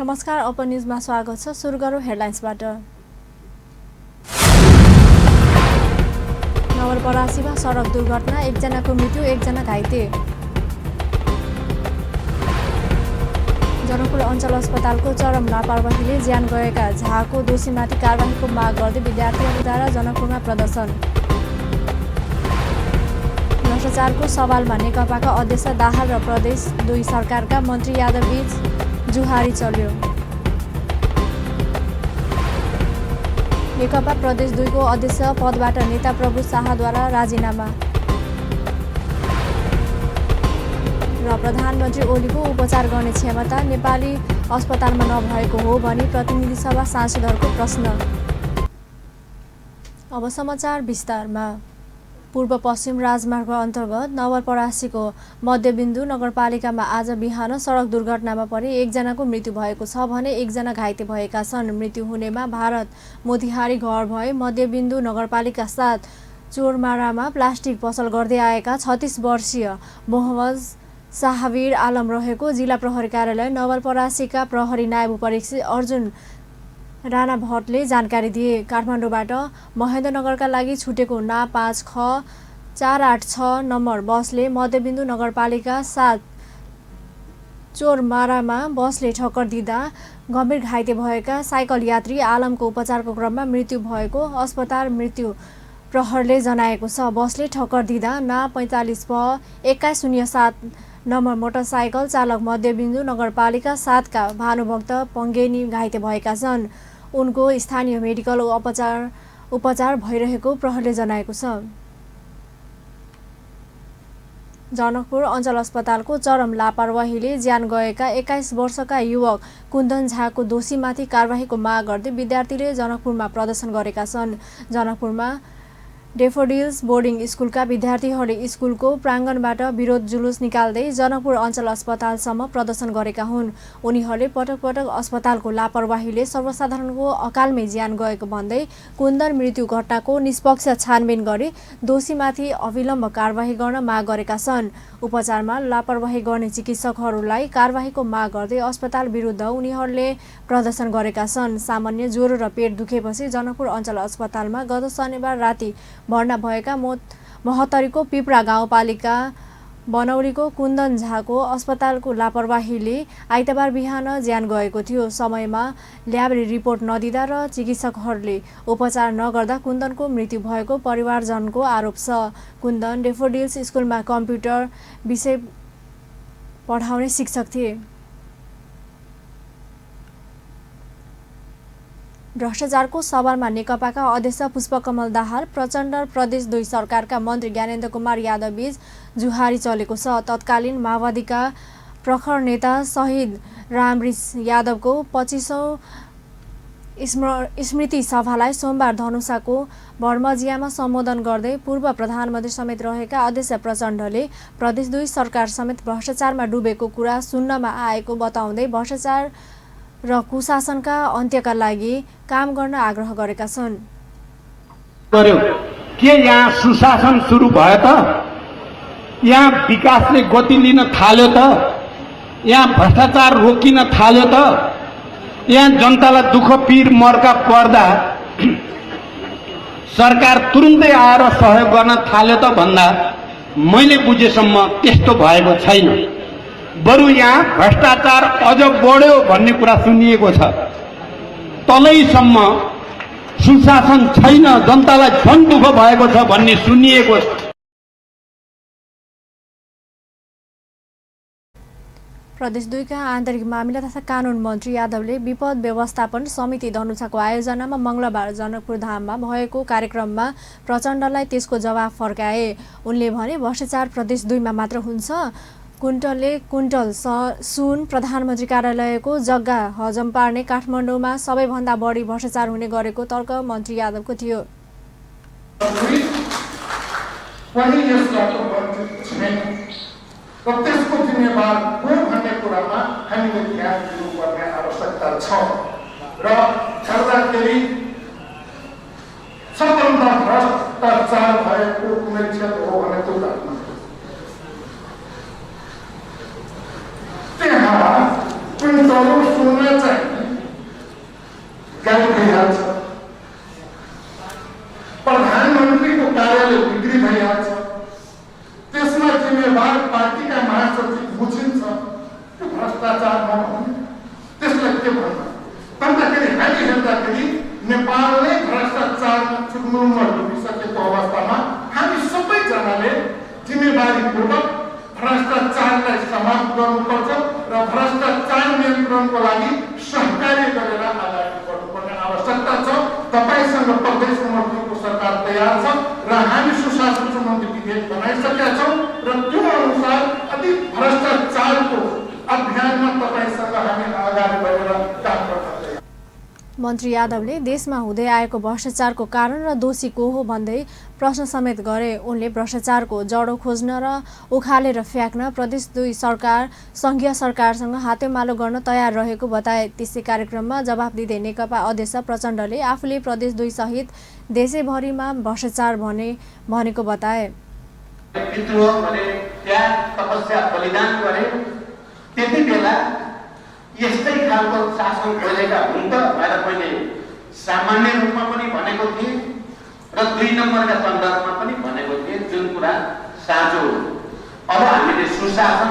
नमस्कार, ओपन न्यूजमा स्वागत छ। सुरु गरौँ हेडलाइन्सबाट। नवलपरासीमा सडक दुर्घटना, एकजनाको मृत्यु, एकजना घाइते। जनकपुर अञ्चल अस्पतालको चरम लापरवाहीले ज्यान गएका झाको दोषीमाथि कारबाहीको माग गर्दै विद्यार्थीहरूद्वारा जनकपुरमा प्रदर्शन। भ्रष्टाचारको सवालमा नेकपाका अध्यक्ष दाहाल र प्रदेश 2 सरकारका मन्त्री यादव बीच जुहारी चल्यो। नेकपा प्रदेश 2 को अध्यक्ष पदबाट नेता प्रभु शाहद्वारा राजीनामा। र प्रधानमन्त्री ओलीको उपचार गर्ने क्षमता नेपाली अस्पतालमा नभएको हो भनी प्रतिनिधि सभा सांसदहरूको प्रश्न। अब समाचार विस्तारमा। पूर्व पश्चिम राजमार्ग अन्तर्गत नवलपरासीको मध्यबिन्दु नगरपालिकामा आज बिहान सडक दुर्घटनामा परि एकजनाको मृत्यु भएको छ भने एकजना घाइते भएका छन्। मृत्यु हुनेमा भारत मोतिहारी घर भए मध्यबिन्दु नगरपालिका 7 चोरमारामा प्लास्टिक पसल गर्दै आएका 36 वर्षीय मोहम्मद शाहवीर आलम रहेको जिल्ला प्रहरी कार्यालय नवलपरासीका प्रहरी नायब उपरीक्षक अर्जुन राणा भट्टले जानकारी दिए। काठमाडौँबाट महेन्द्रनगरका लागि छुटेको ना 5ख486 नम्बर बसले मध्यबिन्दु नगरपालिका 7 चोरमारामा बसले ठक्कर दिँदा गम्भीर घाइते भएका साइकल यात्री आलमको उपचारको क्रममा मृत्यु भएको अस्पताल मृत्यु प्रहरले जनाएको छ। बसले ठक्कर दिँदा ना 45प2107 नम्बर मोटरसाइकल चालक मध्यबिन्दु नगरपालिका 7 का भानुभक्त पङ्गेनी घाइते भएका छन्। उनको स्थानीय मेडिकल उपचार भइरहेको प्रहरले जनाएको छ। जनकपुर अञ्चल अस्पतालको चरम लापरवाहीले ज्यान गएका 21 वर्षका युवक कुन्दन झाको दोषीमाथि कारबाहीको माग गर्दै विद्यार्थीले जनकपुरमा प्रदर्शन गरेका छन्। जनकपुरमा डेफोडिल्स बोर्डिङ स्कुलका विद्यार्थीहरूले स्कुलको प्राङ्गणबाट विरोध जुलुस निकाल्दै जनकपुर अञ्चल अस्पतालसम्म प्रदर्शन गरेका हुन्। उनीहरूले पटक पटक अस्पतालको लापरवाहीले सर्वसाधारणको अकालमै ज्यान गएको भन्दै कुन्दन मृत्यु घटनाको निष्पक्ष छानबिन गरी दोषीमाथि अविलम्ब कारबाही गर्न माग गरेका छन्। उपचारमा लापरवाही गर्ने चिकित्सकहरूलाई कारबाहीको माग गर्दै अस्पताल विरुद्ध उनीहरूले प्रदर्शन गरेका छन्। सामान्य ज्वरो र पेट दुखेपछि जनकपुर अञ्चल अस्पतालमा गत शनिबार राति भर्ना भएका महत्तरीको पिपरा गाउँपालिका बनौलीको कुन्दन झाको अस्पतालको लापरवाहीले आइतबार बिहान ज्यान गएको थियो। समयमा ल्याब रिपोर्ट नदिँदा र चिकित्सकहरूले उपचार नगर्दा कुन्दनको मृत्यु भएको परिवारजनको आरोप छ। कुन्दन डेफोडिल्स स्कुलमा कम्प्युटर विषय पढाउने शिक्षक थिए। भ्रष्टाचारको सवालमा नेकपाका अध्यक्ष पुष्पकमल दाहाल प्रचण्ड प्रदेश 2 सरकारका मन्त्री ज्ञानेन्द्र कुमार यादव बीच जुहारी चलेको छ। तत्कालीन माओवादीका प्रखर नेता शहीद रामवृक्ष यादवको 25औं स्मृति सभालाई सोमबार धनुषाको बर्मजियामा सम्बोधन गर्दै पूर्व प्रधानमन्त्री समेत रहेका अध्यक्ष प्रचण्डले प्रदेश 2 सरकार समेत भ्रष्टाचारमा डुबेको कुरा सुन्नमा आएको बताउँदै भ्रष्टाचार र कुशासनका अन्त्यका लागि काम गर्न आग्रह गरेका छन्। के यहाँ सुशासन सुरु भयो त? यहाँ विकासले गति लिन थाल्यो त? यहाँ भ्रष्टाचार रोकिन थाल्यो त? यहाँ जनतालाई दुःख पीर मर्का पर्दा सरकार तुरुन्तै आएर सहयोग गर्न थाल्यो त भन्दा मैले बुझेसम्म त्यस्तो भएको छैन। बरु यहाँ भ्रष्टाचार अझ बढ्यो भन्ने कुरा सुनिएको छ। तलैसम्म सुशासन छैन, जनतालाई झन् दुःख भएको छ भन्ने सुनिएको छ। प्रदेश 2 का आन्तरिक मामिला तथा कानून मन्त्री यादवले विपद व्यवस्थापन समिति धनुषाको आयोजनामा मंगलबार जनकपुर धाममा भएको कार्यक्रममा प्रचण्डलाई त्यसको जवाफ फर्काए। उनले भने भ्रष्टाचार प्रदेश 2 मा मात्र हुन्छ। कुण्टल सुन प्रधानमन्त्री कार्यालयको जग्गा हजम पार्ने काठमाडौँमा सबैभन्दा बढी भ्रष्टाचार हुने गरेको तर्क मन्त्री यादवको थियो। त्यसको जिम्मेवार को भन्ने कुरामा हामीले ध्यान दिनुपर्ने आवश्यकता छ र हेर्दाखेरि सबभन्दा भ्रष्टाचार भएको कुनै क्षेत्र हो भने त्यो काठमाडौँ। त्यहाँ कुण्टल सुन्न चाहिँ चुग्नुमा डुबिसकेको अवस्थामा हामी सबैजनाले जिम्मेवारीपूर्वक भ्रष्टाचारलाई समाप्त गर्नुपर्छ र भ्रष्टाचार नियन्त्रणको लागि सहकार्य गरेर अगाडि बढ्नुपर्ने आवश्यकता छ। तपाईसँग प्रदेश नम्बर 2 को सरकार तयार छ र हामी सुशासन सम्बन्धी विधेयक बनाइसकेका छौँ र त्यो अनुसार अति भ्रष्टाचारको अभियानमा तपाईसँग हामी अगाडि बढेर काम गर्न तयार। मन्त्री यादवले देशमा हुँदै आएको भ्रष्टाचारको कारण र दोषी को हो भन्दै प्रश्न समेत गरे। उनले भ्रष्टाचारको जडो खोज्न र उखालेर फ्याँक्न प्रदेश 2 सरकार संघीय सरकारसँग हातेमालो गर्न तयार रहेको बताए। त्यसै कार्यक्रममा जवाफ दिँदै नेकपा अध्यक्ष प्रचण्डले आफूले प्रदेश 2 सहित देशैभरिमा भ्रष्टाचार भनेको बताए। विद्रोह भने त्याग तपस्या बलिदान गरे, त्यति बेला यस्तै खालको शासन खोजेका हुन् त भनेर मैले सामान्य रूपमा पनि भनेको थिएँ र 2 नम्बरका सन्दर्भमा पनि भनेको थिएँ, जुन कुरा साँचो हो। अब हामीले सुशासन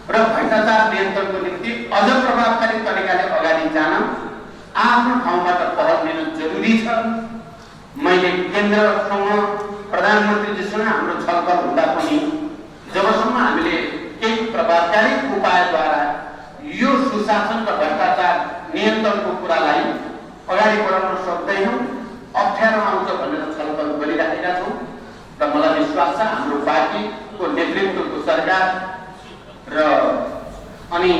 र भ्रष्टाचार नियन्त्रणको निम्ति अझ प्रभावकारी तरिकाले अगाडि जान आफ्नो ठाउँबाट पहल लिनु जरुरी छ। मैले केन्द्रसँग प्रधानमन्त्रीजीसँग हाम्रो छलफल हुँदा पनि जबसम्म हामीले केही प्रभावकारी उपायद्वारा यो सुशासन र भ्रष्टाचार नियन्त्रणको कुरालाई अगाडि बढाउन सक्दैनौँ, अप्ठ्यारो आउँछ भनेर छलफल गरिराखेका छौँ र मलाई विश्वास छ हाम्रो पार्टीको नेतृत्वको सरकार र अनि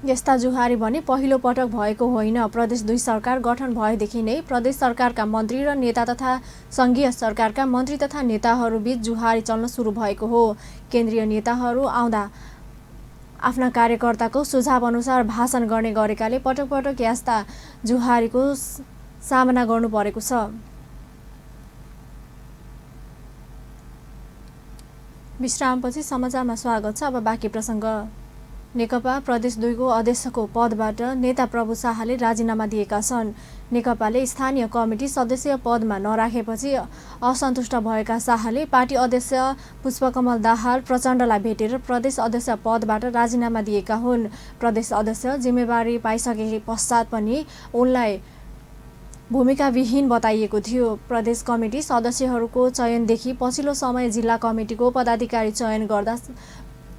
यस्ता जुहारी भने पहिलो पटक भएको होइन। प्रदेश 2 सरकार गठन भएदेखि नै प्रदेश सरकारका मन्त्री र नेता तथा संघीय सरकारका मन्त्री तथा नेताहरूबीच जुहारी चल्न सुरु भएको हो। केन्द्रीय नेताहरू आउँदा आफ्ना कार्यकर्ताको सुझाव अनुसार भाषण गर्ने गरेकाले पटक पटक यस्ता जुहारीको सामना गर्नु परेको छ। विश्रामपछि समाचारमा स्वागत छ। अब बाँकी प्रसङ्ग। नेकपा प्रदेश 2 को अध्यक्षको पदबाट नेता प्रभु शाहले राजीनामा दिएका छन्। नेकपाले स्थानीय कमिटी सदस्य पदमा नराखेपछि असन्तुष्ट भएका शाहले पार्टी अध्यक्ष पुष्पकमल दाहाल प्रचण्डलाई भेटेर प्रदेश अध्यक्ष पदबाट राजीनामा दिएका हुन्। प्रदेश अध्यक्ष जिम्मेवारी पाइसके पश्चात पनि उनलाई भूमिकाविहीन बताइएको थियो। प्रदेश कमिटी सदस्यहरूको चयनदेखि पछिल्लो समय जिल्ला कमिटीको पदाधिकारी चयन गर्दा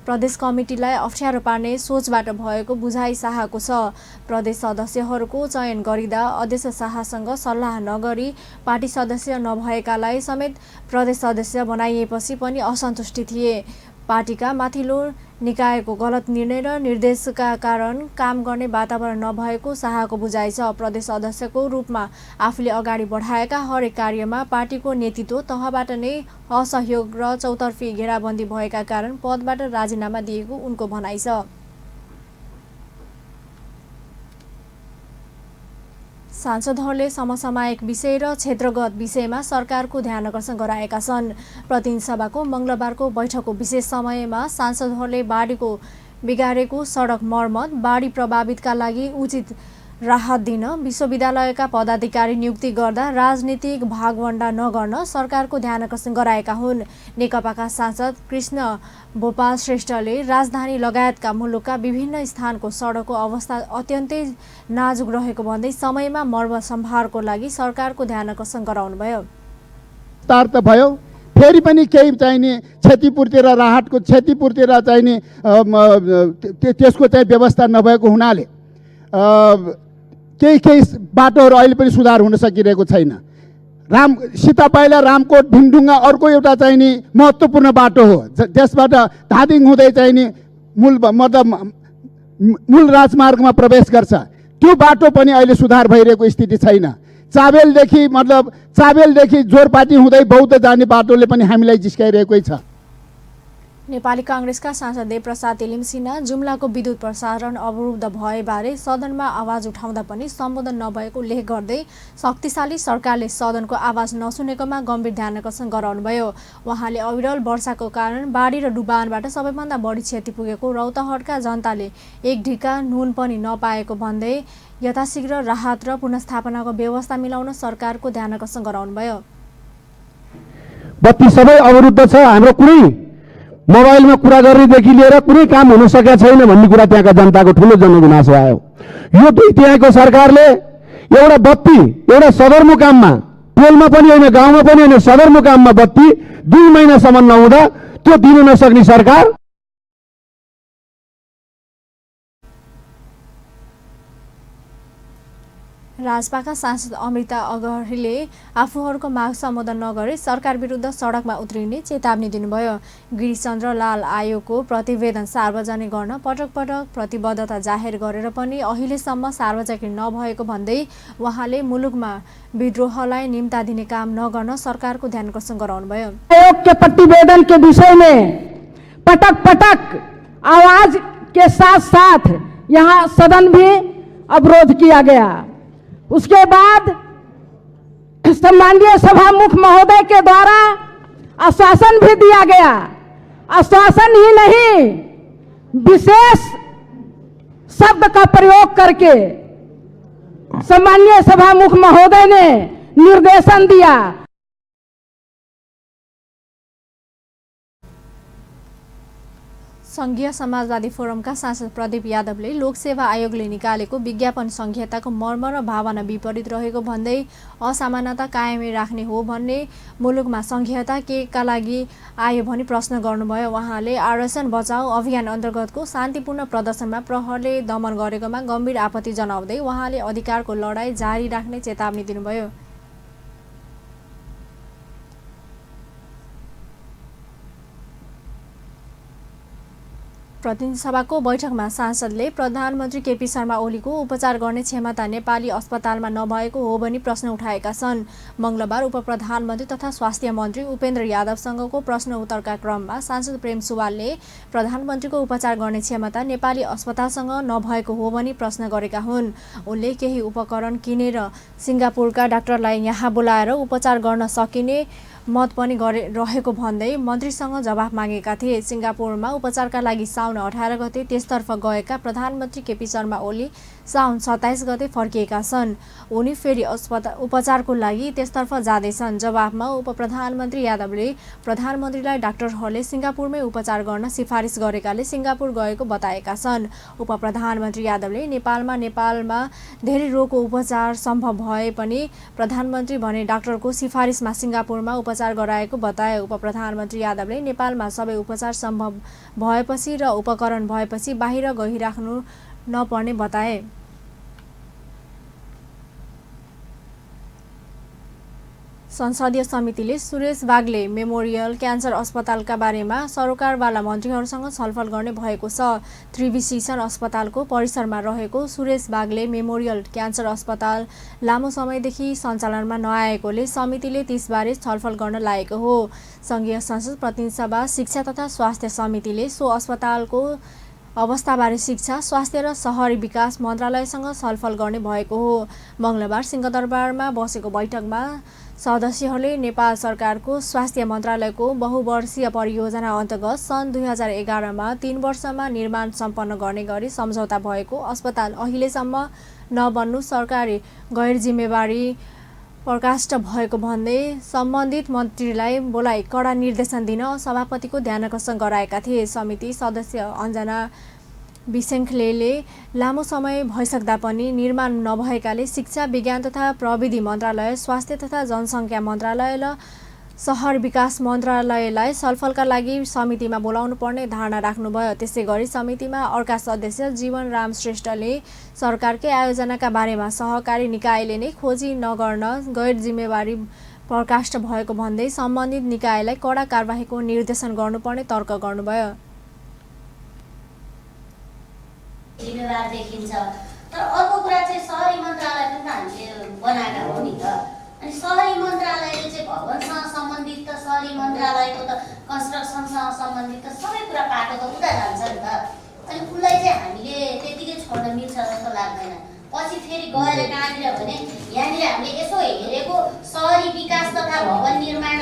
प्रदेश कमिटीलाई अप्ठ्यारो पार्ने सोचबाट भएको बुझाइ शाहको छ। प्रदेश सदस्यहरूको चयन गरिँदा अध्यक्ष शाहसँग सल्लाह नगरी पार्टी सदस्य नभएकालाई समेत प्रदेश सदस्य बनाइएपछि पनि असन्तुष्टि थिए। पार्टीका माथिल्लो निकायको गलत निर्णय र निर्देशका कारण काम गर्ने वातावरण नभएको शाहको बुझाइ छ। प्रदेश अध्यक्षको रूपमा आफूले अगाडि बढाएका हरेक कार्यमा पार्टीको नेतृत्व तहबाट नै असहयोग र चौतर्फी घेराबन्दी भएका कारण पदबाट राजीनामा दिएको उनको भनाइ छ। सांसदहरूले समसामयिक विषय र क्षेत्रगत विषयमा सरकारको ध्यान आकर्षण गराएका छन्। प्रतिनिधि सभाको मङ्गलबारको बैठकको विशेष समयमा सांसदहरूले बाढीको बिगारेको सडक मर्मत, बाढी प्रभावितका लागि उचित राहत दिन, विश्वविद्यालयका पदाधिकारी नियुक्ति गर्दा राजनीतिक भागवण्डा नगर्न सरकारको ध्यान आकर्षण गराएका हुन्। नेकपाका सांसद कृष्ण गोपाल श्रेष्ठले राजधानी लगायतका मुलुकका विभिन्न स्थानको सडकको अवस्था अत्यन्तै नाजुक रहेको भन्दै समयमा मर्मत सम्भारको लागि सरकारको ध्यान आकर्षण गराउनुभयो। त भयो, फेरि पनि केही चाहिने क्षतिपूर्ति र राहतको क्षतिपूर्ति र चाहिने त्यसको चाहिँ व्यवस्था नभएको हुनाले केही बाटोहरू अहिले पनि सुधार हुन सकिरहेको छैन। सीतापाइला रामकोट भिमढुङ्गा अर्को एउटा चाहिने महत्त्वपूर्ण बाटो हो, त्यसबाट धादिङ हुँदै चाहिने मूल राजमार्गमा प्रवेश गर्छ। त्यो बाटो पनि अहिले सुधार भइरहेको स्थिति छैन। चाबेलदेखि जोरपाटी हुँदै बौद्ध जाने बाटोले पनि हामीलाई जिस्काइरहेकै छ। नेपाली कांग्रेसका सांसद देवप्रसाद तेलिम सिन्हा जुम्लाको विद्युत प्रसारण अवरुद्ध भएबारे सदनमा आवाज उठाउँदा पनि सम्बोधन नभएको उल्लेख गर्दै शक्तिशाली सरकारले सदनको आवाज नसुनेकोमा गम्भीर ध्यान आकर्षण गराउनुभयो। उहाँले अविरल वर्षाको कारण बाढी र डुबानबाट सबैभन्दा बढी क्षति पुगेको रौतहटका जनताले एक ढिका नुन पनि नपाएको भन्दै यथाशीघ्र राहत र पुनर्स्थापनाको व्यवस्था मिलाउन सरकारको ध्यान आकर्षण गराउनुभयो। बत्ती सबै अवरुद्ध छ, हाम्रो कुनै मोबाइलमा कुरा गर्नेदेखि लिएर कुनै काम हुन सकेका छैन भन्ने कुरा त्यहाँका जनताको ठुलो जनगुनासो आयो। यो दुई तिहाईको सरकारले एउटा बत्ती एउटा सदरमुकाममा, टोलमा पनि होइन, गाउँमा पनि होइन, सदरमुकाममा बत्ती 2 महिनासम्म नहुँदा त्यो दिन नसक्ने सरकार। राजपाका सांसद अमृता अग्रहीले आफूहरूको माग सम्बोधन नगरी सरकार विरुद्ध सडकमा उत्रिने चेतावनी दिनुभयो। गिरिशचन्द्र लाल आयोगको प्रतिवेदन सार्वजनिक गर्न पटक पटक प्रतिबद्धता जाहेर गरेर पनि अहिलेसम्म सार्वजनिक नभएको भन्दै उहाँले मुलुकमा विद्रोहलाई निम्ता दिने काम नगर्न सरकारको ध्यानकर्षण गराउनुभयो। आयोग के प्रतिवेदन के विषय में पटक पटक आवाज के साथ साथ यहाँ सदन भी अवरोध किया गया। उसके बाद सम्माननीय सभामुख महोदय के द्वारा आश्वासन भी दिया गया। आश्वासन ही नहीं, विशेष शब्द का प्रयोग करके सम्माननीय सभामुख महोदय ने निर्देशन दिया। संघीय समाजवादी फोरमका सांसद प्रदीप यादवले लोकसेवा आयोगले निकालेको विज्ञापन संहिताको मर्म र भावना विपरीत रहेको भन्दै असामान्यता कायमै राख्ने हो भन्ने, मुलुकमा संघीयता केका लागि आयो भनी प्रश्न गर्नुभयो। उहाँले आरक्षण बचाऊ अभियान अन्तर्गतको शान्तिपूर्ण प्रदर्शनमा प्रहरले दमन गरेकोमा गम्भीर आपत्ति जनाउँदै उहाँले अधिकारको लडाईँ जारी राख्ने चेतावनी दिनुभयो। प्रतिनिधि सभाको बैठकमा सांसदले प्रधानमन्त्री केपी शर्मा ओलीको उपचार गर्ने क्षमता नेपाली अस्पतालमा नभएको हो भनी प्रश्न उठाएका छन्। मंगलबार उपप्रधानमन्त्री तथा स्वास्थ्य मन्त्री उपेन्द्र यादवसँगको प्रश्न उत्तरका क्रममा सांसद प्रेम सुवालले प्रधानमन्त्रीको उपचार गर्ने क्षमता नेपाली अस्पतालसँग नभएको हो भनी प्रश्न गरेका हुन्। उनले केही उपकरण किनेर सिङ्गापुरका डाक्टरलाई यहाँ बोलाएर उपचार गर्न सकिने मत पनि रहेको भन्दै मन्त्रीसँग जवाफ मागेका थिए। सिङ्गापुरमा उपचारका लागि साउन 18 गते त्यसतर्फ गएका प्रधानमन्त्री केपी शर्मा ओली साउन 27 गते फर्किएका छन्। उनी फेरि उपचारको लागि त्यसतर्फ जाँदैछन्। जवाफमा उपप्रधानमन्त्री यादवले प्रधानमन्त्रीलाई डाक्टरहरूले सिङ्गापुरमै उपचार गर्न सिफारिस गरेकाले सिङ्गापुर गएको बताएका छन्। उपप्रधानमन्त्री यादवले नेपालमा धेरै रोगको उपचार सम्भव भए पनि प्रधानमन्त्री भने डाक्टरको सिफारिसमा सिङ्गापुरमा उपचार गराएको बताए। उपप्रधानमन्त्री यादवले नेपालमा सबै उपचार सम्भव भएपछि र उपकरण भएपछि बाहिर गइराख्नु नपर्ने बताए। संसदीय समितिले सुरेश बागले मेमोरियल क्यान्सर अस्पतालका बारेमा सरोकारवाला मन्त्रीहरूसँग छलफल गर्ने भएको छ। त्रिवी शिक्षण अस्पतालको परिसरमा रहेको सुरेश बागले मेमोरियल क्यान्सर अस्पताल लामो समयदेखि सञ्चालनमा नआएकोले समितिले त्यसबारे छलफल गर्न लागेको हो। संघीय संसद प्रतिनिधि सभा शिक्षा तथा स्वास्थ्य समितिले सो अस्पतालको अवस्थाबारे शिक्षा, स्वास्थ्य र शहरी विकास मन्त्रालयसँग छलफल गर्ने भएको हो। मंगलबार सिंहदरबारमा बसेको बैठकमा सदस्यहरूले नेपाल सरकारको स्वास्थ्य मन्त्रालयको बहुवर्षीय परियोजना अन्तर्गत सन् 2011मा 3 वर्षमा निर्माण सम्पन्न गर्ने गरी सम्झौता भएको अस्पताल अहिलेसम्म नबन्नु सरकारी गैर जिम्मेवारी प्रकाष्ठ भएको भन्दै सम्बन्धित मन्त्रीलाई बोलाई कडा निर्देशन दिन सभापतिको ध्यानाकर्षण गराएका थिए। समिति सदस्य अञ्जना बिसेङ्खलेले लामो समय भइसक्दा पनि निर्माण नभएकाले शिक्षा, विज्ञान तथा प्रविधि मन्त्रालय, स्वास्थ्य तथा जनसङ्ख्या मन्त्रालय र शहर विकास मन्त्रालयलाई छलफलका लागि समितिमा बोलाउनु पर्ने धारणा राख्नुभयो। त्यसैगरी समितिमा अर्का सदस्य जीवनराम श्रेष्ठले सरकारकै आयोजनाका बारेमा सहकारी निकायले नै खोजी नगर्न गैर जिम्मेवारी प्रकाष्ठ भएको भन्दै सम्बन्धित निकायलाई कडा कारबाहीको निर्देशन गर्नुपर्ने तर्क गर्नुभयो। जिम्मेवार देखिन्छ, तर अर्को कुरा चाहिँ शहरी मन्त्रालय पनि हामीले बनाएका हो नि त। अनि शहरी मन्त्रालयले चाहिँ भवनसँग सम्बन्धित त शहरी मन्त्रालयको त कन्स्ट्रक्सनसँग सम्बन्धित त सबै कुरा पाटो त उता जान्छ नि त। अनि उसलाई चाहिँ हामीले त्यतिकै छोड्न मिल्छ जस्तो लाग्दैन। पछि फेरि गएर कहाँनिर भने यहाँनिर हामीले यसो हेरेको शहरी विकास तथा भवन निर्माण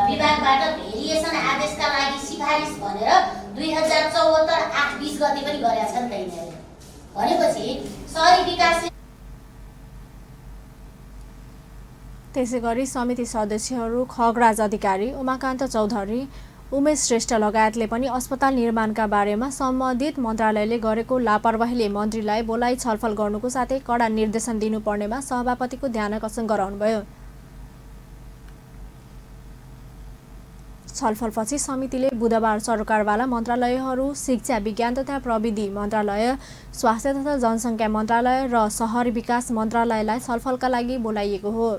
विभागबाट भेरिएसन आदेशका लागि सिफारिस भनेर 2074 8-20 गते पनि गरेका छन् त यिनीहरूले। भनेपछि शहरी विकास। त्यसैगरी समिति सदस्यहरू खगराज अधिकारी, उमाकान्त चौधरी, उमेश श्रेष्ठ लगायतले पनि अस्पताल निर्माणका बारेमा सम्बन्धित मन्त्रालयले गरेको लापरवाहीले मन्त्रीलाई बोलाइ छलफल गर्नुको साथै कडा निर्देशन दिनुपर्नेमा सभापतिको ध्यानाकर्षण गराउनुभयो। छलफलपछि समितिले बुधबार सरकारवाला मन्त्रालयहरू शिक्षा विज्ञान तथा प्रविधि मन्त्रालय, स्वास्थ्य तथा जनसङ्ख्या मन्त्रालय र शहरी विकास मन्त्रालयलाई छलफलका लागि बोलाइएको हो।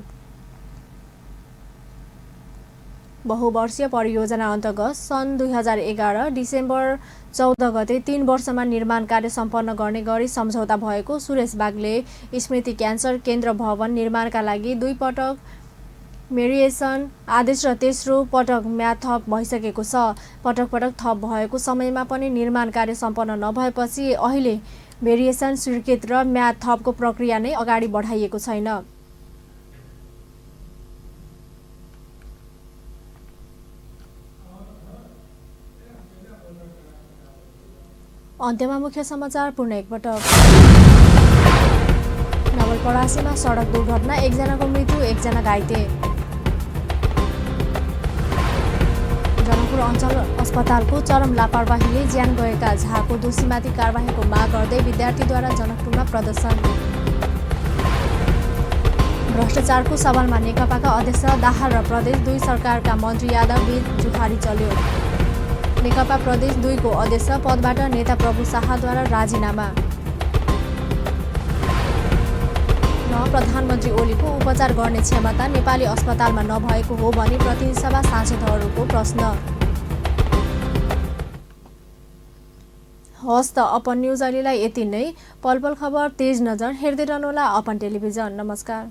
बहुवर्षीय परियोजना अन्तर्गत सन् 2011 डिसेम्बर 14 गते 3 वर्षमा निर्माण कार्य सम्पन्न गर्ने गरी सम्झौता भएको सुरेश बागले स्मृति क्यान्सर केन्द्र भवन निर्माणका लागि 2 पटक मेरिएसन आदेश र तेस्रो पटक म्याद थप भइसकेको छ। पटक पटक थप भएको समयमा पनि निर्माण कार्य सम्पन्न नभएपछि अहिले भेरिएसन स्वीकृत र म्याद थपको प्रक्रिया नै अगाडि बढाइएको छैन। अन्त्यमा मुख्य समाचार पुनः एकपटक। नवलपरासीमा सडक दुर्घटना, 1 जनाको मृत्यु, 1 जना घाइते। जनकपुर अञ्चल अस्पतालको चरम लापरवाहीले ज्यान गएका झाको दोषीमाथि कारबाहीको माग गर्दै विद्यार्थीद्वारा जनकपुरमा प्रदर्शन। भ्रष्टाचारको सवालमा नेकपाका अध्यक्ष दाहाल र प्रदेश 2 सरकारका मन्त्री यादव बीच जुखारी चल्यो। नेकपा प्रदेश 2 को अध्यक्ष पदबाट नेता प्रभु शाहद्वारा राजीनामा। र प्रधानमन्त्री ओलीको उपचार गर्ने क्षमता नेपाली अस्पतालमा नभएको हो भनी प्रतिनिधि सभा सांसदहरूको प्रश्न। हस् त अपन न्युज अहिलेलाई यति नै। पल पल खबर तेज नजर हेर्दै रहनुहोला अपन टेलिभिजन। नमस्कार।